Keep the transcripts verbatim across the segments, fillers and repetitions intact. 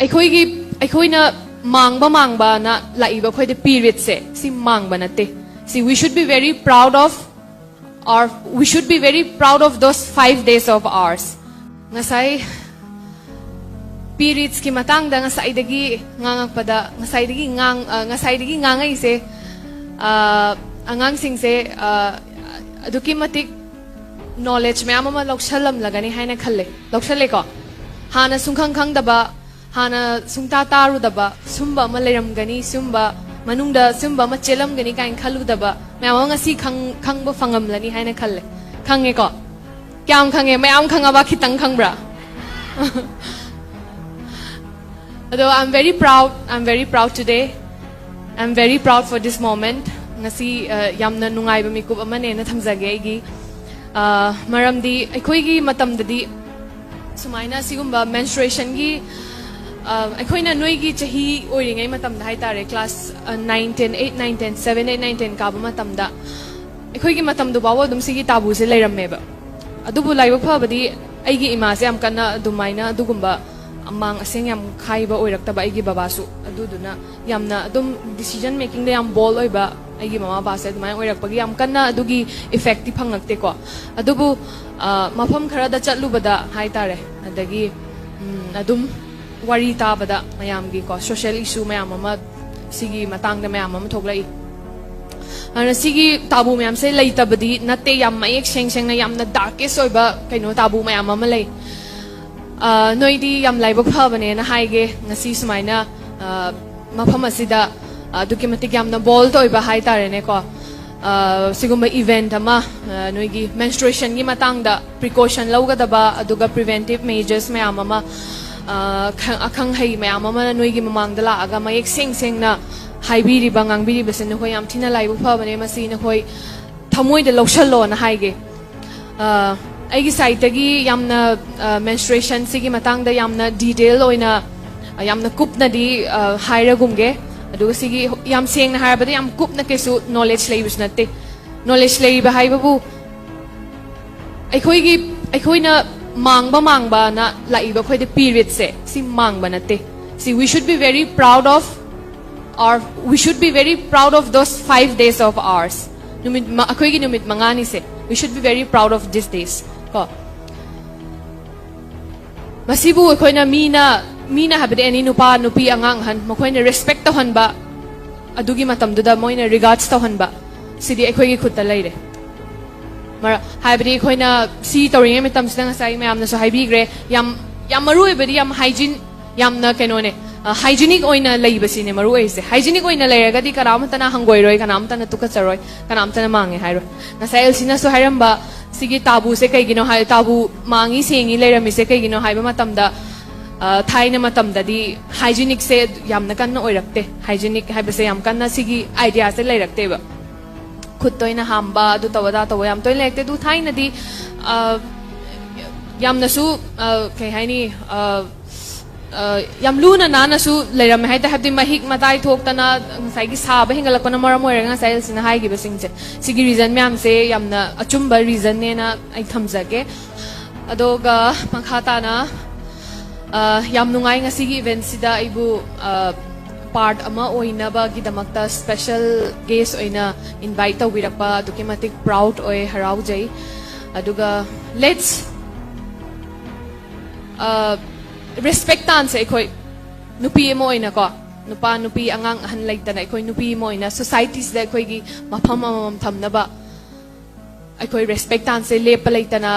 ꯑꯩꯈꯣꯏꯒꯤ ꯑꯩꯈꯣꯏꯅ ꯃꯥꯡꯕ ꯃꯥꯡꯕꯅ ꯂꯥꯛꯏꯕ ꯑꯩꯈꯣꯏꯗ ꯄꯤꯔꯤꯌꯠꯁꯦ ꯁꯤ ꯃꯥꯡꯕ ꯅꯠꯇꯦ꯫ ꯁꯤ we should be very proud of our we should be very proud of those five days of ours. ꯉꯁꯥꯏ ꯄꯤꯔꯤꯌꯠꯁꯀꯤ ꯃꯇꯥꯡꯗ ꯉꯁꯥꯏꯗꯒꯤ ꯉꯥꯡꯉꯛꯄꯗ ꯉꯁꯥꯏꯗꯒꯤ ꯉꯥꯡ ꯑ, ꯉꯁꯥꯏꯗꯒꯤ ꯉꯥꯡꯉꯛꯏꯁꯦ ꯑ, ꯑꯉꯥꯡꯁꯤꯡꯁꯦ ꯑ, ꯑꯗꯨꯛꯀꯤ ꯃꯇꯤꯛ ꯅꯣꯂꯦꯖ ꯃꯌꯥꯝ ꯑꯃ ꯂꯧꯁꯜꯂꯝꯂꯒꯅꯤ ꯍꯥꯏꯅ ꯈꯜꯂꯦ꯫ ꯂꯧꯁꯜꯂꯦꯀꯣ? ꯍꯥꯟꯅ ꯁꯨꯡꯈꯪ ꯈꯪꯗꯕ, ꯍꯥꯟꯅ ꯁꯨꯡꯇꯥ ꯇꯥꯔꯨꯗꯕ ꯁꯨꯝꯕ ꯑꯃ ꯂꯩꯔꯝꯒꯅꯤ, ꯁꯨꯝꯕ ꯃꯅꯨꯡꯗ ꯁꯨꯝꯕ ꯑꯃ ꯆꯦꯜꯂꯝꯒꯅꯤ ꯀꯥꯏꯅ ꯈꯜꯂꯨꯗꯕ ꯃꯌꯥꯝ ꯑꯃ ꯉꯁꯤ ꯈꯪ- ꯈꯪꯕ ꯐꯪꯉꯝꯂꯅꯤ ꯍꯥꯏꯅ ꯈꯜꯂꯦ꯫ ꯈꯪꯉꯦꯀꯣ? ꯀꯌꯥꯝ ꯈꯪꯉꯦ? ꯃꯌꯥꯝ ꯈꯪꯉꯕ? ꯈꯤꯇꯪ ꯈꯪꯕ꯭ꯔꯥ? ꯑꯗꯣ I'm very proud, I'm very proud today. I'm very proud for this moment. ꯉꯁꯤ ꯑ, ꯌꯥꯝꯅ ꯅꯨꯡꯉꯥꯏꯕ ꯃꯤꯀꯨꯞ ꯑꯃꯅꯦꯅ ꯊꯝꯖꯒꯦ ꯑꯩꯒꯤ꯫ ꯑ, ꯃꯔꯝꯗꯤ ꯑꯩꯈꯣꯏꯒꯤ ꯃꯇꯝꯗꯗꯤ ꯁꯨꯃꯥꯏꯅ ꯁꯤꯒꯨꯝꯕ ꯃꯦꯟꯁꯇ꯭ꯔꯨꯌꯦꯁꯟꯒꯤ ꯑ, ꯑꯩꯈꯣꯏꯅ ꯅꯣꯏꯒꯤ ꯆꯍꯤ ꯑꯣꯏꯔꯤꯉꯩ ꯃꯇꯝꯗ ꯍꯥꯏꯇꯥꯔꯦ, class nine ten eight nine ten seven eight nine ten ꯀꯥꯕ ꯃꯇꯝꯗ ꯑꯩꯈꯣꯏꯒꯤ ꯃꯇꯝꯗꯨ ꯐꯥꯎꯕ ꯑꯗꯨꯝ ꯁꯤꯒꯤ ꯇꯥꯕꯨꯁꯦ ꯂꯩꯔꯝꯃꯦꯕ꯫ ꯑꯗꯨꯕꯨ ꯂꯥꯏꯕꯛ ꯐꯕꯗꯤ ꯑꯩꯒꯤ ꯏꯃꯥꯁꯦ ꯌꯥꯝ ꯀꯟꯅ ꯑꯗꯨꯃꯥꯏꯅ ꯑꯗꯨꯒꯨꯝꯕ ꯑꯃꯥꯡ ꯑꯁꯦꯡ ꯌꯥꯝ ꯈꯥꯏꯕ ꯑꯣꯏꯔꯛꯇꯕ ꯑꯩꯒꯤ ꯕꯕꯥꯁꯨ꯫ ꯑꯗꯨꯗꯨꯅ ꯌꯥꯝꯅ ꯑꯗꯨꯝ ꯗꯤꯁꯤꯖꯟ ꯃꯦꯀꯤꯡꯗ ꯌꯥꯝ ꯕꯣꯜ ꯑꯣꯏꯕ ꯑꯩꯒꯤ ꯃꯃꯥ ꯕꯕꯥꯁꯦ ꯑꯗꯨꯃꯥꯏꯅ ꯑꯣꯏꯔꯛꯄꯒꯤ ꯌꯥꯝ ꯀꯟꯅ ꯑꯗꯨꯒꯤ ꯏꯐꯦꯛꯇꯤ ꯐꯪꯉꯛꯇꯦꯀꯣ꯫ ꯑꯗꯨꯕꯨ ꯑ, ꯃꯐꯝ ꯈꯔꯗ ꯆꯠꯂꯨꯕꯗ ꯍꯥꯏꯇꯥꯔꯦ, ꯑꯗꯒꯤ ꯎꯝ, ꯑꯗꯨꯝ ꯋꯥꯔꯤ ꯇꯥꯕꯗ ꯃꯌꯥꯝꯒꯤꯀꯣ ꯁꯣꯁꯤꯌꯦꯜ ꯏꯁꯨ ꯃꯌꯥꯝ ꯑꯃ ꯁꯤꯒꯤ ꯃꯇꯥꯡꯗ ꯃꯌꯥꯝ ꯑꯃ ꯊꯣꯛꯂꯛꯏ꯫ ꯑꯗꯨꯅ ꯁꯤꯒꯤ ꯇꯥꯕꯨ ꯃꯌꯥꯝꯁꯦ ꯂꯩꯇꯕꯗꯤ ꯅꯠꯇꯦ, ꯌꯥꯝ ꯃꯌꯦꯛ ꯁꯦꯡ ꯁꯦꯡꯅ ꯌꯥꯝꯅ ꯗꯥꯔꯀꯦꯁ ꯑꯣꯏꯕ ꯀꯩꯅꯣ ꯇꯥꯕꯨ ꯃꯌꯥꯝ ꯑꯃ ꯂꯩ꯫ ꯑ, ꯅꯣꯏꯗꯤ ꯌꯥꯝ ꯂꯥꯏꯕꯛ ꯐꯕꯅꯦꯅ ꯍꯥꯏꯒꯦ, ꯉꯁꯤ ꯁꯨꯃꯥꯏꯅ ꯑ, ꯃꯐꯝ ꯑꯁꯤꯗ ꯑꯗꯨꯛꯀꯤ ꯃꯇꯤꯛ ꯌꯥꯝꯅ ꯕꯣꯜꯗ ꯑꯣꯏꯕ ꯍꯥꯏꯇꯥꯔꯦꯅꯦꯀꯣ꯫ ꯑ, ꯁꯤꯒꯨꯝꯕ ꯏꯚꯦꯟꯠ ꯑꯃ ꯑ, ꯅꯣꯏꯒꯤ ꯃꯦꯟꯁꯇ꯭ꯔꯨꯌꯦꯁꯟꯒꯤ ꯃꯇꯥꯡꯗ ꯄ꯭ꯔꯤꯀꯣꯁꯟ ꯂꯧꯒꯗꯕ ꯑꯗꯨꯒ ꯄ꯭ꯔꯤꯚꯦꯟꯇꯤꯞ ꯃꯦꯖꯔꯁ ꯃꯌꯥꯝ ꯑꯃ ꯑ, ꯈ- ꯑꯈꯪ ꯑꯍꯩ ꯃꯌꯥꯝ ꯑꯃꯅ ꯅꯣꯏꯒꯤ ꯃꯃꯥꯡꯗ ꯂꯥꯛꯑꯒ ꯃꯌꯦꯛ ꯁꯦꯡ ꯁꯦꯡꯅ ꯍꯥꯏꯕꯤꯔꯤꯕ ꯉꯥꯡꯕꯤꯔꯤꯕꯁꯦ ꯅꯈꯣꯏ ꯌꯥꯝ ꯊꯤꯅ ꯂꯥꯏꯕꯛ ꯐꯕꯅꯦ꯫ ꯃꯁꯤ ꯅꯈꯣꯏ ꯊꯃꯣꯏꯗ ꯂꯧꯁꯜꯂꯣꯅ ꯍꯥꯏꯒꯦ꯫ ꯑ, ꯑꯩꯒꯤ ꯁꯥꯏꯠꯇꯒꯤ ꯌꯥꯝꯅ ꯃꯦꯟꯁꯇ꯭ꯔꯨꯌꯦꯁꯟꯁꯤꯒꯤ ꯃꯇꯥꯡꯗ ꯌꯥꯝꯅ ꯗꯤꯇꯦꯜ ꯑꯣꯏꯅ ꯑ, ꯌꯥꯝꯅ ꯀꯨꯞꯅꯗꯤ ꯑ, ꯍꯥꯏꯔꯒꯨꯝꯒꯦ꯫ ꯑꯗꯨꯒ ꯁꯤꯒꯤ ꯌꯥꯝ ꯁꯦꯡꯅ ꯍꯥꯏꯔꯕꯗ ꯌꯥꯝ ꯀꯨꯞꯅ ꯀꯩꯁꯨ ꯅꯣꯂꯦꯖ ꯂꯩꯕꯁꯨ ꯅꯠꯇꯦ꯫ ꯅꯣꯂꯦꯖ ꯂꯩꯕ ꯍꯥꯏꯕꯕꯨ ꯑꯩꯈꯣꯏꯒꯤ ꯑꯩꯈꯣꯏꯅ ꯃꯥꯡꯕ ꯃꯥꯡꯕꯅ ꯂꯥꯛꯏꯕ ꯑꯩꯈꯣꯏꯗ periodꯁꯦ, ꯁꯤ ꯃꯥꯡꯕ ꯅꯠꯇꯦ꯫ See, we should be very proud of our, we should be very proud of those five days of ours. ꯅꯨꯃꯤꯠ ꯃ-, ꯑꯩꯈꯣꯏꯒꯤ ꯅꯨꯃꯤꯠ ꯃꯉꯥꯅꯤꯁꯦ, we should be very proud of these days ꯀꯣ꯫ ꯃꯁꯤꯕꯨ ꯑꯩꯈꯣꯏꯅ ꯃꯤꯅ, ꯃꯤꯅ ꯍꯥꯏꯕꯗꯤ ꯑꯦꯅꯤ ꯅꯨꯄꯥ, ꯅꯨꯄꯤ, ꯑꯉꯥꯡ, ꯑꯍꯟ, ꯃꯈꯣꯏꯅ respect ꯇꯧꯍꯟꯕ, ꯑꯗꯨꯒꯤ ꯃꯇꯝꯗꯨꯗ ꯃꯣꯏꯅ regards ꯇꯧꯍꯟꯕ, ꯁꯤꯗꯤ ꯑꯩꯈꯣꯏꯒꯤ ꯈꯨꯠꯇ ꯂꯩꯔꯦ꯫ ꯃꯔ-, ꯍꯥꯏꯕꯗꯤ ꯑꯩꯈꯣꯏꯅ ꯁꯤ ꯇꯧꯔꯤꯉꯩ ꯃꯇꯝꯁꯤꯗ ꯉꯁꯥꯏ ꯃꯌꯥꯝꯅꯁꯨ ꯍꯥꯏꯕꯤꯈ꯭ꯔꯦ, ꯌꯥꯝ, ꯌꯥꯝ ꯃꯔꯨ ꯑꯣꯏꯕꯗꯤ ꯌꯥꯝ hygiene, ꯌꯥꯝꯅ ꯀꯩꯅꯣꯅꯦ, ꯑ, hygienic ꯑꯣꯏꯅ ꯂꯩꯕꯁꯤꯅꯦ ꯃꯔꯨ ꯑꯣꯏꯔꯤꯁꯦ꯫ Hygienic ꯑꯣꯏꯅ ꯂꯩꯔꯒꯗꯤ ꯀꯅꯥꯃꯠꯇꯅ ꯍꯪꯒꯣꯏꯔꯣꯏ, ꯀꯅꯥꯃꯠꯇꯅ ꯇꯨꯀꯠꯆꯔꯣꯏ, ꯀꯅꯥꯃꯠꯇꯅ ꯃꯥꯡꯉꯦ ꯍꯥꯏꯔꯣꯏ꯫ ꯉꯁꯥꯏ ꯑꯦꯜꯁꯤꯅꯁꯨ ꯍꯥꯏꯔꯝꯕ, ꯁꯤꯒꯤ ꯇꯥꯕꯨꯁꯦ ꯀꯩꯒꯤꯅꯣ ꯍꯥꯏ, ꯇꯥꯕꯨ ꯃꯥꯡꯉꯤ ꯁꯦꯡꯉꯤ ꯂꯩꯔꯝꯃꯤꯁꯦ ꯀꯩꯒꯤꯅꯣ ꯍꯥꯏꯕ ꯃꯇꯝꯗ, ꯑ, ꯊꯥꯏꯅ ꯃꯇꯝꯗꯗꯤ hygienicꯁꯦ ꯌꯥꯝꯅ ꯀꯟꯅ ꯑꯣꯏꯔꯛꯇꯦ꯫ Hygienic ꯍꯥꯏꯕꯁꯦ ꯌꯥꯝ ꯀꯟꯅ ꯁꯤꯒꯤ ideaꯁꯦ ꯂꯩꯔꯛꯇꯦꯕ꯫ ꯈꯨꯠ ꯇꯣꯏꯅ ꯍꯥꯝꯕ, ꯑꯗꯨ ꯇꯧ ꯑꯗꯥ ꯇꯧꯕ ꯌꯥꯝ ꯇꯣꯏꯅ ꯂꯩꯔꯛꯇꯦ꯫ ꯑꯗꯨ ꯊꯥꯏꯅꯗꯤ, ꯑ, ꯌꯥꯝꯅꯁꯨ, ꯑ, ꯀꯩ ꯍꯥꯏꯅꯤ, ꯑ, ꯑ, ꯌꯥꯝ ꯂꯨꯅ ꯅꯥꯟꯅꯁꯨ ꯂꯩꯔꯝꯃꯦ ꯍꯥꯏꯇꯥꯔꯦ꯫ ꯍꯥꯏꯕꯗꯤ ꯃꯍꯤꯛ ꯃꯇꯥꯏ ꯊꯣꯛꯇꯅ ꯉꯁꯥꯏꯒꯤ ꯁꯥꯕ ꯍꯦꯟꯒꯠꯂꯛꯄꯅ ꯃꯔꯝ ꯑꯣꯏꯔꯒ ꯉꯁꯥꯏ ꯑꯦꯜꯁꯤꯅ ꯍꯥꯏꯈꯤꯕꯁꯤꯡꯁꯦ, ꯁꯤꯒꯤ reason ꯃꯌꯥꯝꯁꯦ ꯌꯥꯝꯅ ꯑꯆꯨꯝꯕ reasonꯅꯦꯅ ꯑꯩ ꯊꯝꯖꯒꯦ꯫ ꯑꯗꯨꯒ ꯃꯈꯥ ꯇꯥꯅ, ꯑ, ꯌꯥꯝ ꯅꯨꯡꯉꯥꯏ ꯉꯁꯤꯒꯤ eventꯁꯤꯗ ꯑꯩꯕꯨ, ꯑ, part ꯑꯃ ꯑꯣꯏꯅꯕꯒꯤꯗꯃꯛꯇ special guest ꯑꯣꯏꯅ invite ꯇꯧꯕꯤꯔꯛꯄ ꯑꯗꯨꯛꯀꯤ ꯃꯇꯤꯛ proud ꯑꯣꯏ, ꯍꯔꯥꯎꯖꯩ꯫ ꯑꯗꯨꯒ let's, ꯑ, respect ꯇꯥꯟꯁꯦ ꯑꯩꯈꯣꯏ ꯅꯨꯄꯤ ꯑꯃ ꯑꯣꯏꯅꯀꯣ, ꯅꯨꯄꯥ ꯅꯨꯄꯤ ꯑꯉꯥꯡ ꯑꯍꯟ ꯂꯩꯇꯅ ꯑꯩꯈꯣꯏ ꯅꯨꯄꯤ ꯑꯃ ꯑꯣꯏꯅ societyꯁꯤꯗ ꯑꯩꯈꯣꯏꯒꯤ ꯃꯐꯝ ꯑꯃꯃꯝ ꯊꯝꯅꯕ ꯑꯩꯈꯣꯏ respect ꯇꯥꯟꯁꯦ꯫ ꯂꯦꯞꯄ ꯂꯩꯇꯅ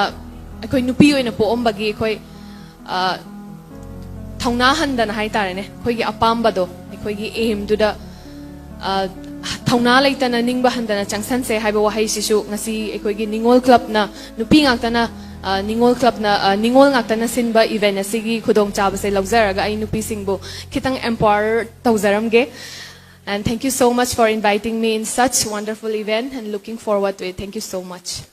ꯑꯩꯈꯣꯏ ꯅꯨꯄꯤ ꯑꯣꯏꯅ ꯄꯣꯛꯑꯝꯕꯒꯤ ꯑꯩꯈꯣꯏ, ꯑ, ꯊꯧꯅꯥ ꯍꯟꯗꯅ ꯍꯥꯏꯇꯥꯔꯦꯅꯦ, ꯑꯩꯈꯣꯏꯒꯤ ꯑꯄꯥꯝꯕꯗꯣ, ꯑꯩꯈꯣꯏꯒꯤ aimꯗꯨꯗ, ꯑ, ꯊꯧꯅꯥ ꯂꯩꯇꯅ ꯅꯤꯡꯕ ꯍꯟꯗꯅ ꯆꯪꯁꯟꯁꯦ ꯍꯥꯏꯕ ꯋꯥꯍꯩꯁꯤꯁꯨ ꯉꯁꯤ ꯑꯩꯈꯣꯏꯒꯤ ꯅꯤꯉꯣꯜ clubꯅ, ꯅꯨꯄꯤ ꯉꯥꯛꯇꯅ, ꯑ, ꯅꯤꯉꯣꯜ clubꯅ, ꯑ, ꯅꯤꯉꯣꯜ ꯉꯥꯛꯇꯅ ꯁꯤꯟꯕ event ꯑꯁꯤꯒꯤ ꯈꯨꯗꯣꯡꯆꯥꯕꯁꯦ ꯂꯧꯖꯔꯒ ꯑꯩ ꯅꯨꯄꯤꯁꯤꯡꯕꯨ ꯈꯤꯇꯪ empower ꯇꯧꯖꯔꯝꯒꯦ꯫ And thank you so much for inviting me in such wonderful event and looking forward to it. Thank you so much.